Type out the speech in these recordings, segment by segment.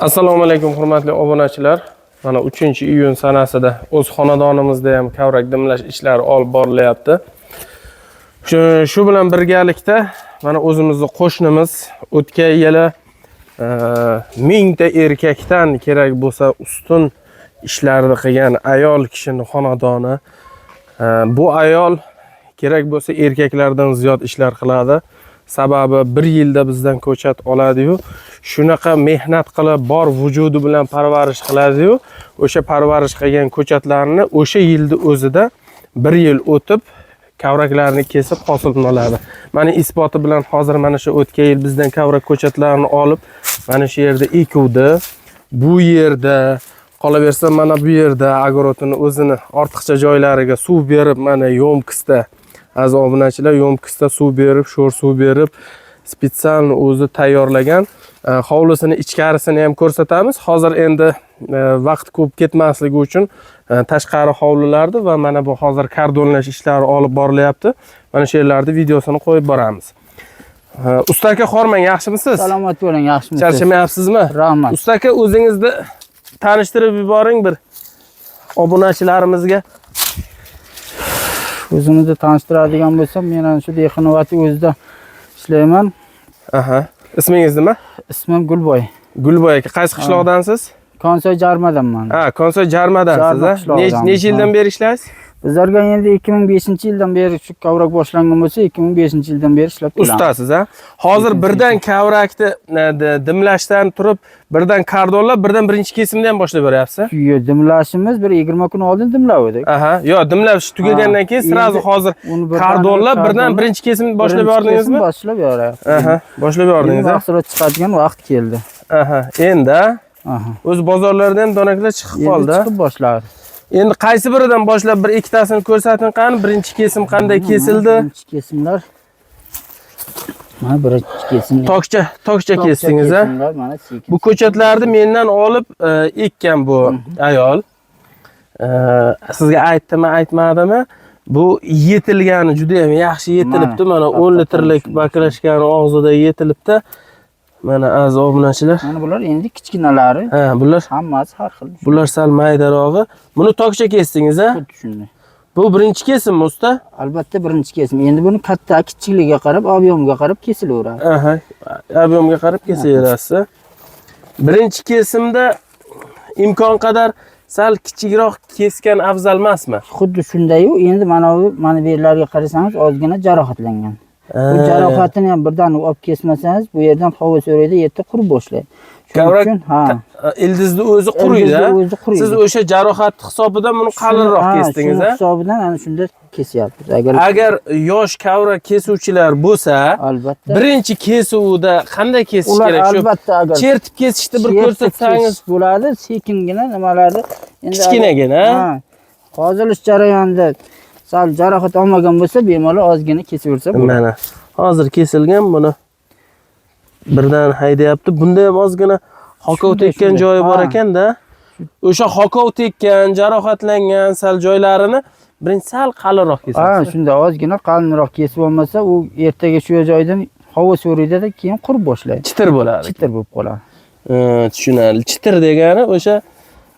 Assalomu alaykum, hurmatli obunachilar. Mana 3-iyun sanasida o'z xonadonimizda ham kavrak dimlash ishlari olib borilyapti. Shu bilan birgalikda mana o'zimizni qo'shnimiz o'tgan yili mingta erkakdan kerak bo'lsa ustun ishlarni qilgan ayol kishini xonadoni. Bu ayol kerak bo'lsa erkaklardan ziyod ishlar qiladi. Sababi bir yilda bizdan ko'chat oladi-yu, shunaqa mehnat qilib, bor vujudi bilan parvarish qiladi-yu, o'sha parvarish qilgan ko'chatlarni o'sha yilni o'zida bir yil o'tib kavraklarni kesib hosilni oladi. Mana isboti bilan hozir mana shu o'tgan yil bizdan kavrak ko'chatlarini olib, mana shu yerda ekuvdi. Bu yerda qolaversa, mana bu yerda огород ini o'zini ortiqcha joylariga suv berib, mana ёмкость da, aziz obunachilar, ёмкость da suv berib, sho'r suv berib, специально o'zi tayyorlagan. Hovlisini ichkarisini ham ko'rsatamiz. Hozir endi vaqt ko'p ketmasligi uchun tashqari hovlilarni va mana bu hozir kardonlash ishlari olib borilyapti. Mana shu yerlarda videosini qo'yib boramiz. Usta aka, hormang, yaxshimisiz? Salomat bo'ling, yaxshimisiz? Charchamayapsizmi? Rahmat. Usta aka, o'zingizni tanishtirib yuboring bir obunachilarimizga. O'zimizni tanishtiradigan bo'lsam, men ana shu Dehqonobod o'zida ishlayman. Aha. Ismingiz nima? Ismim Gulboy. Gulboy aka, qaysi qishloqdansiz? Konsoy Jarmadanman. Ha, Konsoy Jarmadansiz, Jarma a? qishlog'idanmiz, Necha yildan ha. beri ishlaysiz? Bizlarga endi 2005-yildan beri shu kavrak boshlangan bo'lsa, 2005-yildan beri ishlab kelamiz. Ustasiz, ha? Hozir birdan kavrakni dimlashdan turib, birdan kardonlab, birdan birinchi kesimni ham boshlab beryapsiz? Yo'q, dimlashimiz bir 20 kun oldin dimladik. Aha, yo, dimlash tugagandan keyin Ha, сразу endi hozir uni birdan kardonlab, birdan kardonlab, birinchi kesimni boshlab birinchi kesim yubordingizmi? Boshlab yuboryapmiz. Aha, boshlab Endi yubordingiz, ha? mahsulot chiqadigan vaqt keldi. Aha, endi ha? Aha. O'zi bozorlarda ham donaklar chiqib Endi qoldi. chiqib boshladi. Endi qaysi biridan boshlab bir ikkitasini ko'rsating qani, birinchi kesim qanday kesildi? Birinchi kesimlar. Mana birinchi kesim. Tokcha, tokcha kesdingiz, ha? Kesimlar mana sekin. Bu ko'chatlarni mendan olib ekkan bu ayol. Sizga aytdimi, aytmadimi? Bu yetilgani juda ham yaxshi yetilibdi. Mana, Mana 10 litrlik shunday. баклажка ni og'zida yetilibdi. Mana, aziz obunachilar. Mana bular endi kichkinalari. Ha, bular Hammasi har xil. bular sal maydarog'i. Buni tokcha kesdingiz, ha? Xuddi shunday. Bu birinchi kesimmi, usta? Albatta birinchi kesim. Endi buni katta kichikligiga qarab, объём ga qarab kesilaveradi. Aha, объём ga qarab kesaverasiz. Birinchi kesimda imkon qadar sal kichikroq kesgan afzal emasmi? Xuddi shunday-u, endi mana bu mana bu yerlarga qarasangiz ozgina jarohatlangan. Bu jarohatini ham birdan olib kesmasangiz, bu yerdan havo so'raydi, yerda qurib boshlaydi. Shuning Kavrak uchun, ha. Ildizni o'zi quriydi. Ildizni o'zi quriydi. Siz o'sha jarohat hisobidan buni qalinroq Ha, kesdingiz, shuni ha? hisobidan ana shunda kesyapmiz. Agar Agar yosh kavrak kesuvchilar bo'lsa, albatta birinchi kesuvda qanday kesish ular kerak? Shu albatta agar chertib kesishni bir chertib ko'rsatsangiz. kesish bo'ladi, sekingina nimalarni endi Kichkinagina, ha? Ha. Qozilish jarayonida sal jarohat olmagan bo'lsa, bemalol ozgina kesaversa bo'ladi. Mana hozir kesilgan, buni birdan haydayapti. Bunda ham ozgina hokov Shunday, tekkan shunday. joyi bor Ha. ekanda. O'sha hokov tekkan, jarohatlangan sal joylarini birinchi sal qalinroq Ha, kesasiz. shunda ozgina qalinroq kesib olmasa, u ertaga shu joydan havo so'raydi-da, keyin qurib boshlaydi. Chitir bo'ladi. Chitir bo'lib qoladi. Tushunarli. Chitir degani o'sha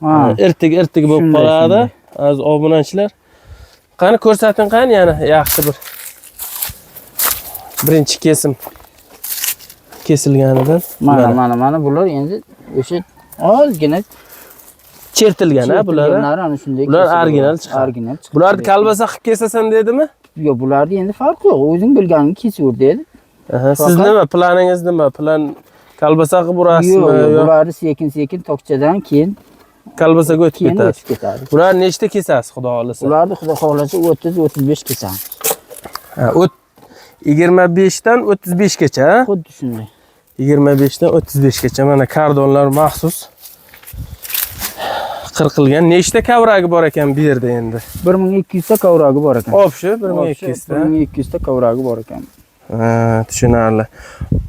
Ha. irtig irtig bo'lib Shunday, qoladi. shunday. Aziz obunachilar. Qani ko'rsating qani yana yaxshi bir birinchi kesim kesilganidan. Mana mana mana bular endi o'sha ozgina Chertilgan, ha, bular. ha? chertilganlari ana shunday Bular kesiladi. original chiqadi. Original chiqadi. Bularni kolbasa qilib kesasan dedimi? Yo'q, bularni endi farqi yo'q. O'zing bilganingni kesaver dedi. Aha, siz nima planingiz nima? Plan kolbasa qilib urasizmi? Yo'q, yo'q, yo bularni sekin-sekin tokchadan keyin kolbasaga o'tib keyin ketasiz. o'tib ketadi. Bularni nechta kesasiz, xudo xohlasa? Ularni xudo xohlasa 30-35 kesamiz. Ha, o't 25 dan 35 gacha, ha? Xuddi shunday. 25 dan 35 gacha mana kardonlar maxsus qirqilgan. Nechta kavragi bor ekan bu yerda endi? 1200 ta kavragi bor ekan. Общий 1200 ta. 1200 ta kavragi bor ekan. Ha, tushunarli.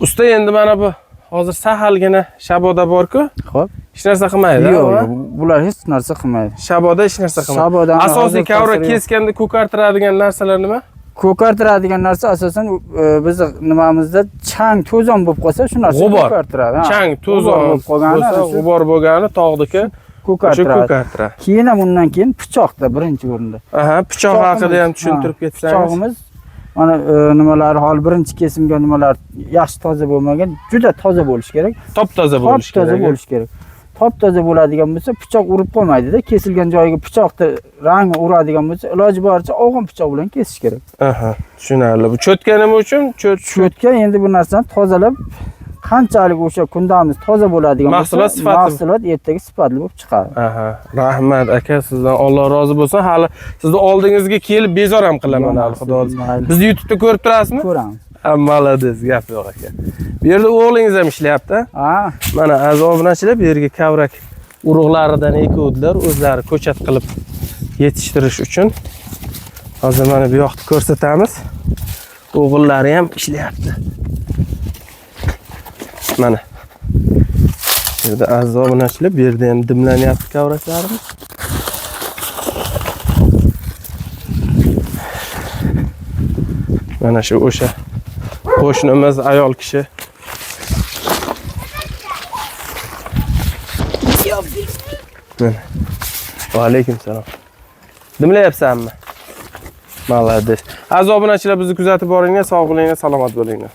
Usta, endi mana bu hozir sahalgina shaboda bor-ku. Xo'p. Hech narsa qilmaydi, Yo'q, ha? yo'q, bular hech narsa qilmaydi. Shaboda hech narsa qilmaydi. Shabodani Asosiy hozir kavrak ta'siri yo'q. keskanda ko'kartiradigan narsalar nima? Ko'kartiradigan narsa asosan bizni nimamizda chang, to'zon bo'lib qolsa, shu narsa G'ubor. ko'kartiradi. Ha. Chang, G'ubor to'zon bo'lib qolgani bo'lsa, ana shu g'ubor bo'lgani tog'diki o'sha ko'kartiradi. ko'kartiradi. Keyin ham undan keyin pichoqda birinchi o'rinda. Aha, pichoq haqida ham tushuntirib ketsangiz. Pichog'imiz mana nimalari holi birinchi kesimga nimalar yaxshi toza bo'lmagan, juda toza bo'lishi kerak. Top toza bo'lishi Top toza kerak. bo'lishi kerak. Top toza bo'ladigan bo'lsa, pichoq urib qolmaydida, kesilgan joyiga pichoqni rangi uradigan bo'lsa, iloji boricha og'in pichoq bilan kesish kerak. Aha, tushunarli. Bu cho'tka nima uchun? Cho't Cho'tka endi bu narsani tozalab, qanchalik o'sha kundamiz toza bo'ladigan bo'lsa, Mahsulot sifatli. Mahsulot ertaga sifatli bo'lib chiqadi. Aha, rahmat aka, sizdan Alloh rozi bo'lsin. Hali sizni oldingizga kelib bezor ham qilaman hali, xudo xohlasa. Mayli. Bizni YouTube'da ko'rib turasizmi? Ko'ramiz. Ha, молодец, gap yo'q aka. Bu yerda o'g'lingiz ham ishlayapti. Ha, Mana aziz obunachilar, bu yerga kavrak urug'laridan ekuvdilar, o'zlari ko'chat qilib yetishtirish uchun. Hozir mana bu yoqni ko'rsatamiz. O'g'illari ham ishlayapti. Mana. Bu yerda aziz obunachilar, bu yerda ham dimlanyapti kavraklarimiz. Mana shu o'sha qo'shnimiz ayol kishi. Mana. Va alaykum salom. Dimlayapsanmi? Молодец. Aziz obunachilar, bizni kuzatib boringlar, sog' bo'linglar, salomat bo'linglar.